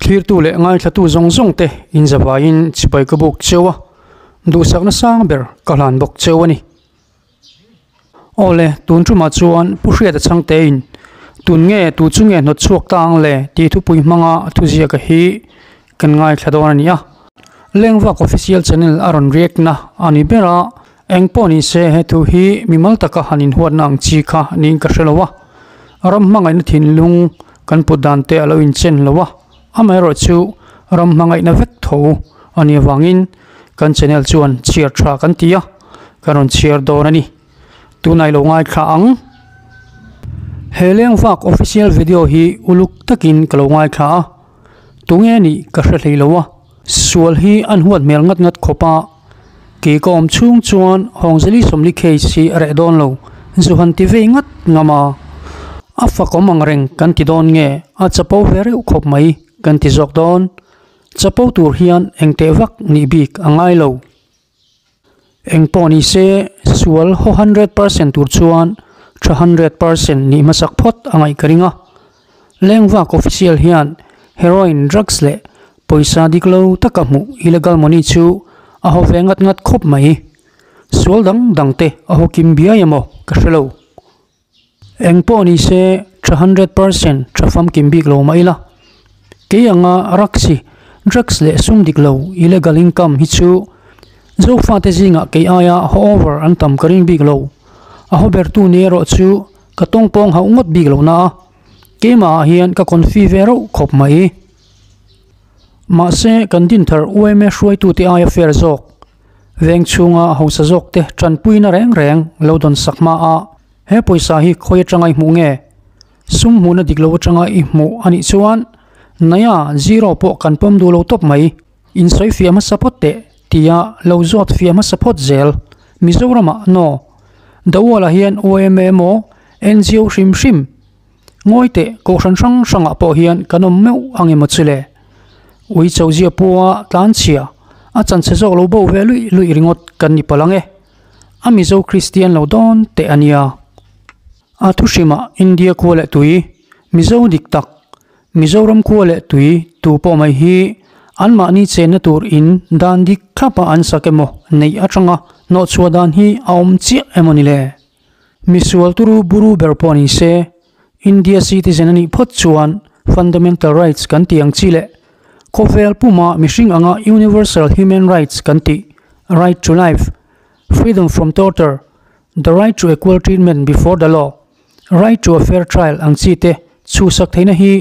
Thlirtu leh ngaithlatu zawng zawng te inzavaiin chibai ka buk cheu a, duhsakna sang ber ka hlan bawk cheu a ni. Awle, tun tumah chuan Pu Hriata Chhangtein tun nge tu chu nge hnawt chhuak ta ang le tih thupui hmanga thuziaka hi kan ngaithla dawn a ni a. Lengvak Official Channel a rawn react na a ni ber a, eng pawh ni se he thu hi mimal taka han inhuatna ang chi kha niin ka hre lo a, ram hmangaihna thinlung kan put dan te a lo inchen lo a, amaherawhchu ram hmangaihna vek tho a nih avangin kan channel chuan chhiar tha kan ti a, kan rawn chhiar dawn a ni. Tunah i lo ngaithla ang. He Lengvak Official Video hi uluk takin ka lo ngaithla a. Tunge nih ka hre hlei lo a, sual hi an huat hmel ngat ngat khawp a, kei ka awm chhung chuan Hawngzeli Sawmli case hi a reh dawn lo, zu han ti vei ngat ngam a, a fakawm ang reng kan ti dawn nge a chapo ve reuh khawp mai kan ti zawk dawn, chapo tur hian engteh vak nih bik a ngai lo. Eng pawh ni se, sual haw 100% tur chuan tha 100% nih hmasak phawt a ngaih ka ring a. Lengvak official hian heroin, drugs leh pawisa dik lo taka hmuh illegal money chu a haw ve ngat ngat khawp mai. Sual dang dang te a haw kim biai emaw ka hre lo. Eng pawh ni se tha 100% tha famkim bik lo mah ila. Kei anga raksi, drugs leh sum dik lo, illegal income, hi chu Zofate zingah kei aia haw over an tam ka ring bik lo. A haw bertu ni erawh chu ka tawngpawng hauh ngawt bik lo na a, keimahah hian ka confi ve reuh khawp mai. Mahse kan dinthar UMA hruaitute aia fair zawk. Veng chhunga hausa zawkte tanpuina reng reng lo dawn sak hma a, he pawisa hi khawi atanga i hmuh nge? Sum hmuhna dik lo atanga i hmuh a nih chuan Naya zero pawh kan pawm duh lo tawp mai, insawi fiah hmasa phawt teh tia lo zawt fiah hmasa phawt zel. Mizoramah no. Dawala hian YMA emaw NGO hrim hrim ngawi teh kohhran hrang hrangah pawh hian kan awm meuh ang emaw chu le? Ui chozia pua tlanchhia a chanchhe zawk lo bo ve luih luih ringawt kan ni palh ang e. A Mizo Kristian lo dawn teh a nia. A thuhrimah India khua leh tui, Mizo dik tak, Mizoram khua leh tui tu pawh mai hi anmahni chenna tur in dan dik thlapa an sak emaw neih atanga hnawhchhuah dan hi a awm chiah emaw ni le? Misual turu buru ber pawh ni se, India citizen a nih phawt chuan fundamental rights kan tih ang chi leh khawvel puma mihring anga universal human rights kan tih, right to life, freedom from torture, the right to equal treatment before the law, right to a fair trial ang chi te chhuhsak theihna hi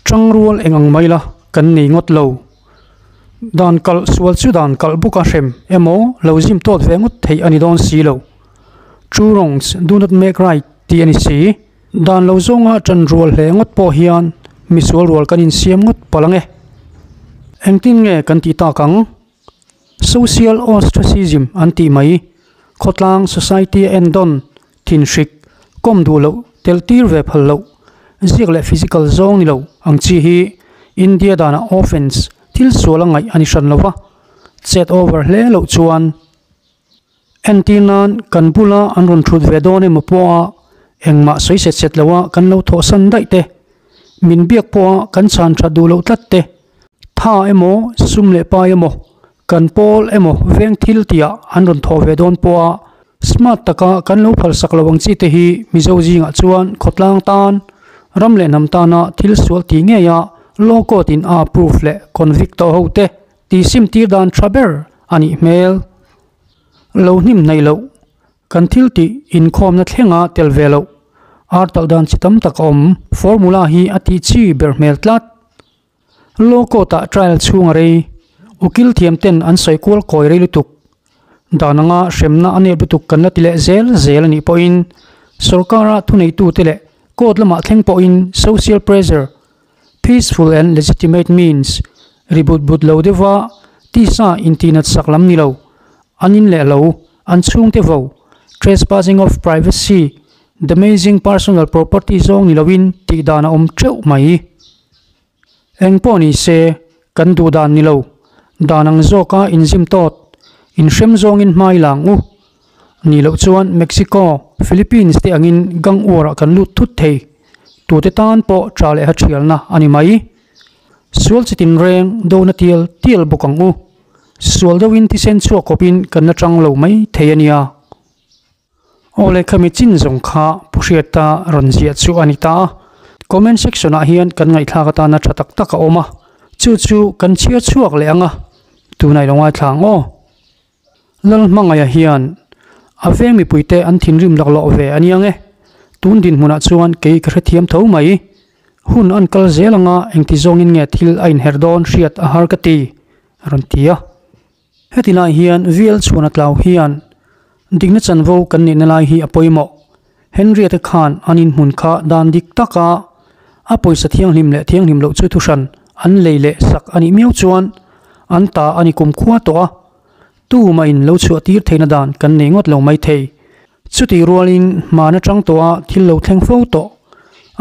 tangrual eng ang mai la kan nei ngawt lo. Dan kalh sual chu dan kalh bawk a hrem emaw lo zim tawt ve ngawt theih a ni dawn si lo. Two wrongs do not make right tih a ni si. Dan lo zawnga ṭan rual hle ngawt pawh hian misual rual kan insiam ngawt palh ang e. Engtin nge kan tih tak ang? Social ostracism an tih mai. Khawtlang society a endawn, thinhrik, kawm duh loh, tel tir ve phal loh, ziak leh physical zawng ni lo ang chi hi India danah offence, thil sual a ngaih a ni hran lo va, chet over hle loh chuan. Entir nan kan bula an rawn thut ve dawn emaw pawha engmah sawi set set loa kan lo thawhsan daih te, min biak pawha kan chhan that duh loh tlat te, tha emaw sum leh pai emaw kan pawl emaw veng thil tihah an rawn thawh ve dawn pawha smart taka kan lo phalsak lo ang chi te hi Mizo zingah chuan khawtlang tan, ram leh hnam tana thil sual tih ngeia law court in a approve leh convict tawh ho te Tih sim tir dan tha ber a nih hmel. Lo hnim hnaih loh, kan thil tih inkhawmna thlenga tel ve loh, ar talh dan chi tam tak a awm, formula hi a tih chi ber hmel tlat. Law court ah trial chhung a rei, ukil thiam ten an sawi kual kawi rei lutuk. Dan anga hremna a nep lutuk kan la ti leh zel zel a nih pawhin sorkara thuneitute leh court lamah thleng pawhin social pressure, Peaceful and legitimate means, ri but but lo deuha tisa intihnat sak lam ni lo, an in leh lo, an chhungte vo, trespassing of privacy, damaging personal property zawng ni loin tih dan a awm teuh mai. Eng pawh ni se, kan duh dan ni lo, dan ang zawka inzim tawt, inhrem zawngin hmai lang u. Nih loh chuan Mexico, Philippines te angin gang uarah kan lut thut thei. Tute tan pawh tha leh ha thialna a ni mai. Sual chitin reng do na tial tial bawk ang u. Sual deuhin thisen chhuak khawpin kan la tang lo mai thei a nia. Aw le khami chin zawng kha Pu Hriata rawn ziah chu a ni ta a. Comment section ah hian kan ngaihthlak atana tha tak tak a awm a, chu chu kan chhiar chhuak leh ang a, tunah i lo ngaithla ang aw. Lalhmangaia hian a veng mipuite an thinrim laklawh ve a niang e. Tun dinhmunah chuan kei ka hrethiam tho mai. Hun an kal zel anga engti zawngin nge thil a inher dawn hriat a har ka ti, a rawn ti a. Heti lai hian VL chhuan a tlau hian dikna chanvo kan nihna lai hi a pawimawh. Henriette khan an inhmun kha dan dik taka a pawisa thianghlim leh thianghlim loh chu thuhran an lei leh sak a nih miau chuan an ta a ni kumkhua tawh a, tumah in lo chhuah tir theihna dan kan nei ngawt lo mai thei. Chutih rualin hman atang tawha thil lo thleng fo tawh,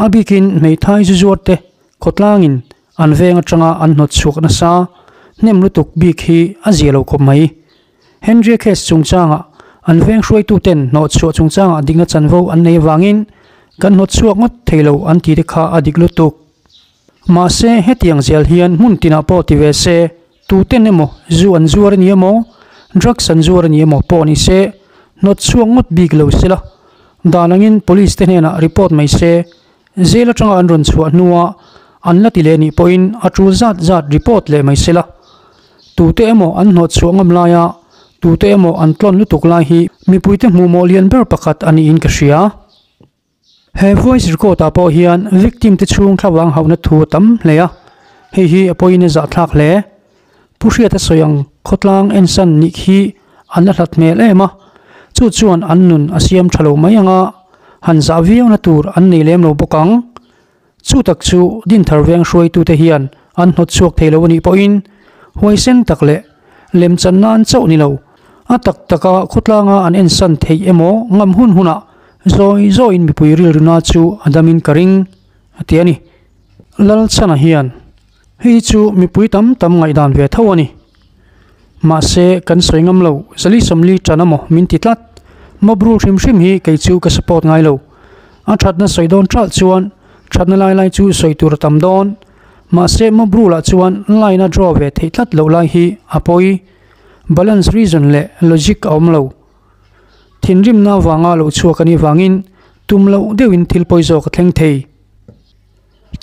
a bikin hmeithai zu zuar te khawtlangin an veng atanga an hnawt chhuak nasa hnem lutuk bik hi a zia lo khawp mai. Henry case chungchangah an veng hruaituten hnawhchhuah chungchangah dikna chanvo an nei avangin kan hnawtchhuak ngawt thei lo an tih te kha a dik lutuk. Mahse, hetiang zel hian hmun tinah pawh ti ve se, tuten emaw zu an zuar a ni emaw, drugs an zuar a ni emaw pawh ni se, hnawtchhuak ngawt bik lo sela, dan angin police te hnenah report mai se, jail atanga an rawn chhuah hnua an la ti leh nih pawhin a tul zat zat report leh mai sela. Tute emaw an hnawtchhuah ngam laia tute emaw an tlawn lutuk lai hi mipuite hmuhmawh lian ber pakhat a niin ka hria. He voice record ah pawh hian victim te chhung thlavang hauhna thu a tam hle a, hei hi a pawhin a zahthlak hle. Pu Hriata sawi ang khawtlang ensan nih khi an la hlat hmel em a, chu chuan an nun a siam tha lo mai ang a, han zah viauna tur an nei lem lo bawk ang. Chu tak chu Dinthar veng hruaitute hian an hnawt chhuak thei lo a nih pawhin huaisen tak leh lemchan nan chauh ni lo, a tak taka khawtlanga an ensan theih emaw ngam hun hunah zawi zawiin mipui rilruna chu a damin ka ring, a ti a ni. Lalchhana hian hei chu mipui tam tam ngaihdan ve tho a ni. Mahse kan sawi ngam lo, zali sawmli tan amaw min ti tlat. Mob rule hrim hrim hi kei chu ka support ngai lo. A thatna sawi dawn ṭalh chuan thatna lai lai chu sawi tur a tam dawn. Mahse mob rule ah chuan line a draw ve theih tlat loh lai hi a pawi. Balance reason leh logic a awm lo. Thinrimna avanga lo chhuak a nih vangin tum loh deuhin thil pawi zawk a thleng thei.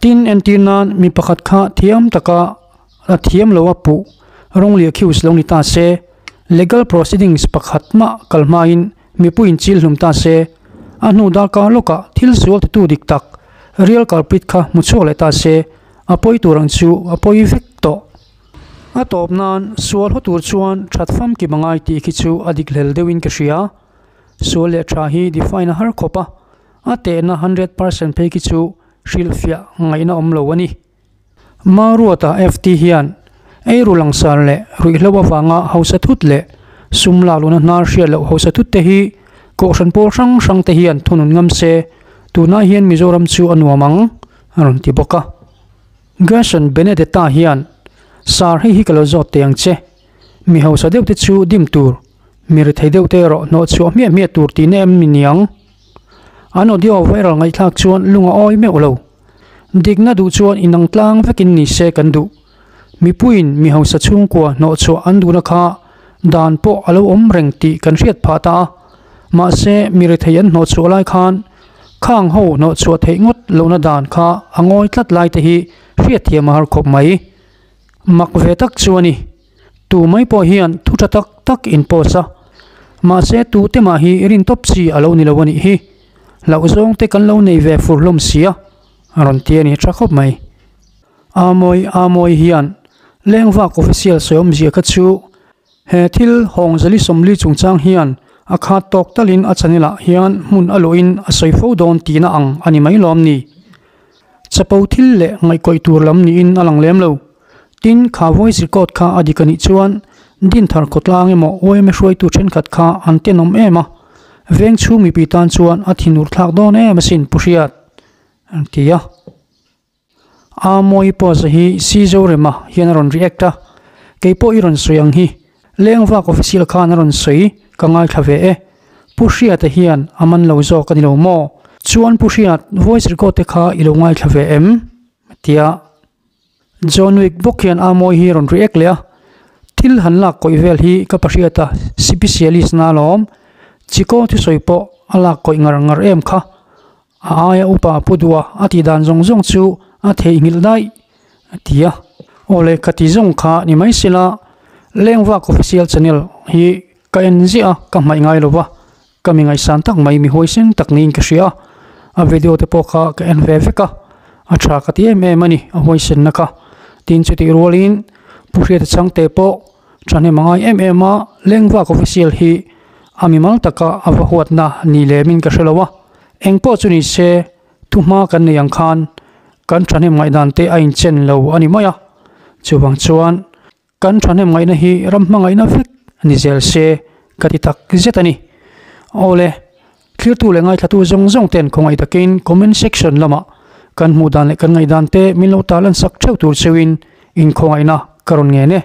Tin, entir nan mi pakhat kha thiam taka a thiam lo a puh rawng accused lo ni ta se, legal proceedings pakhat mah kal hmain mipuiin chil hlum ta se, a hnu darkar lawkah thil sual titu dik tak real culprit kha hmu chhuak leh ta se, a pawi tur ang chu a pawi vek tawh. A tawp nan sual haw tur chuan that famkim a ngai tih khi chu a dik hlel deuhin ka hria. Sual leh tha hi define a har khawp a. A tehna 100% phei khi chu hrilhfiah ngaihna awm lo a ni. Maruata FT hian eiru langsar leh ruihhlo avanga hausa thut leh sum lak luhna hnar hriat loh hausa thut te hi Kohhran pawl hrang hrang te hian thunun ngam se, tunah hian Mizoram chu a nuam ang, a rawn ti bawk a. Gerson Benedetta hian, Sir hei hi ka lo zawt teh ang che, mi hausa deuh te chu dim tur, mi rethei deuh te erawh hnawhchhuah hmiah hmiah tur tihna em mi niang? An audio viral ngaihthlak chuan lung a awi meuh lo. Dikna duh chuan inang tlang vekin ni se kan duh. Mipuiin mi hausa chhungkua hnawhchhuah an duhna kha dan pawh a lo awm reng tih kan hriat phah ta a. Mahse, mi rethei an hnawhchhuah lai khan khang ho hnawhchhuah theih ngawt lohna dan kha a ngawi tlat lai te hi hriatthiam a har khawp mai. Mak ve tak chu a ni. Tu mai pawh hian thu tha tak tak in post a, mahse tu te mah hi rin tawp chi a lo ni lo a nih hi. Hlauh zawng te kan lo nei ve fur hlawm sia, a rawn ti a ni tha khawp mai. Amawi Amawi hian Lengvak official sawiawmzia kha chu he thil hawng zali sawmli chungchang hian a khat tawk talin a channel ah hian hmun a luhin a sawi fo dawn tihna ang a ni mai lawm ni. Chapo thil leh ngaihkawih tur lam niin a lang lem lo. Tin, kha voice record kha a dik a nih chuan Dinthar khawtlang emaw yma hruaitu thenkhat kha an tenawm em a, veng chhung mipui tan chuan a thinur thlak dawn em asin Pu Hriat an ti a. Amawi post hi Si Zorema hian a rawn react a, keipawh i rawn sawi ang hi Lengvak official khan a rawn sawi ka ngaithla ve e. Pu Hriata hian a man lo zawk a ni lo maw? Chuan Pu Hriat voice record te kha i lo ngaithla ve em? a ti a. John Wick bawk hian a mawi hi rawn react leh a, thil han lak kawih vel hi ka pahriat a sipisialist na alawm, Chiko thusawi pawh a lak kawih ngar ngar em kha. A aia upa pu duh a, a tih dan zawng zawng chu a theihnghilh daih a ti a. Aw le ka ti zawng kha ni mai sela, Lengvak Official Channel hi ka en ziah a, ka hmaih ngai lo va, ka mi ngaihsan tak mai mi huaisen tak niin ka hria a, a video te pawh kha ka en ve vek a, a tha ka ti em em a ni a huaisenna kha. Tin chutih rualin Pu Hriata Chhangte pawh thahnem a ngai em em a, Lengvak Official hi a mimal taka a va huatna ni lemin ka hre lo a, engpawh chu ni se thuhma kan nei ang khan kan thahnem ngaihdan te a inchen lo a ni mai a, chuvang chuan kan thahnem ngaihna hi ram hmangaihna vek a ni zel se ka ti tak zet a ni. Awle, thlirtu leh ngaithlatu zawng zawng ten khawngaih takin comment section lamah kan hmuh dan leh kan ngaihdan te min lo tarlan sak theuh tur cheuhin inkhawngaihna ka rawn ngen e.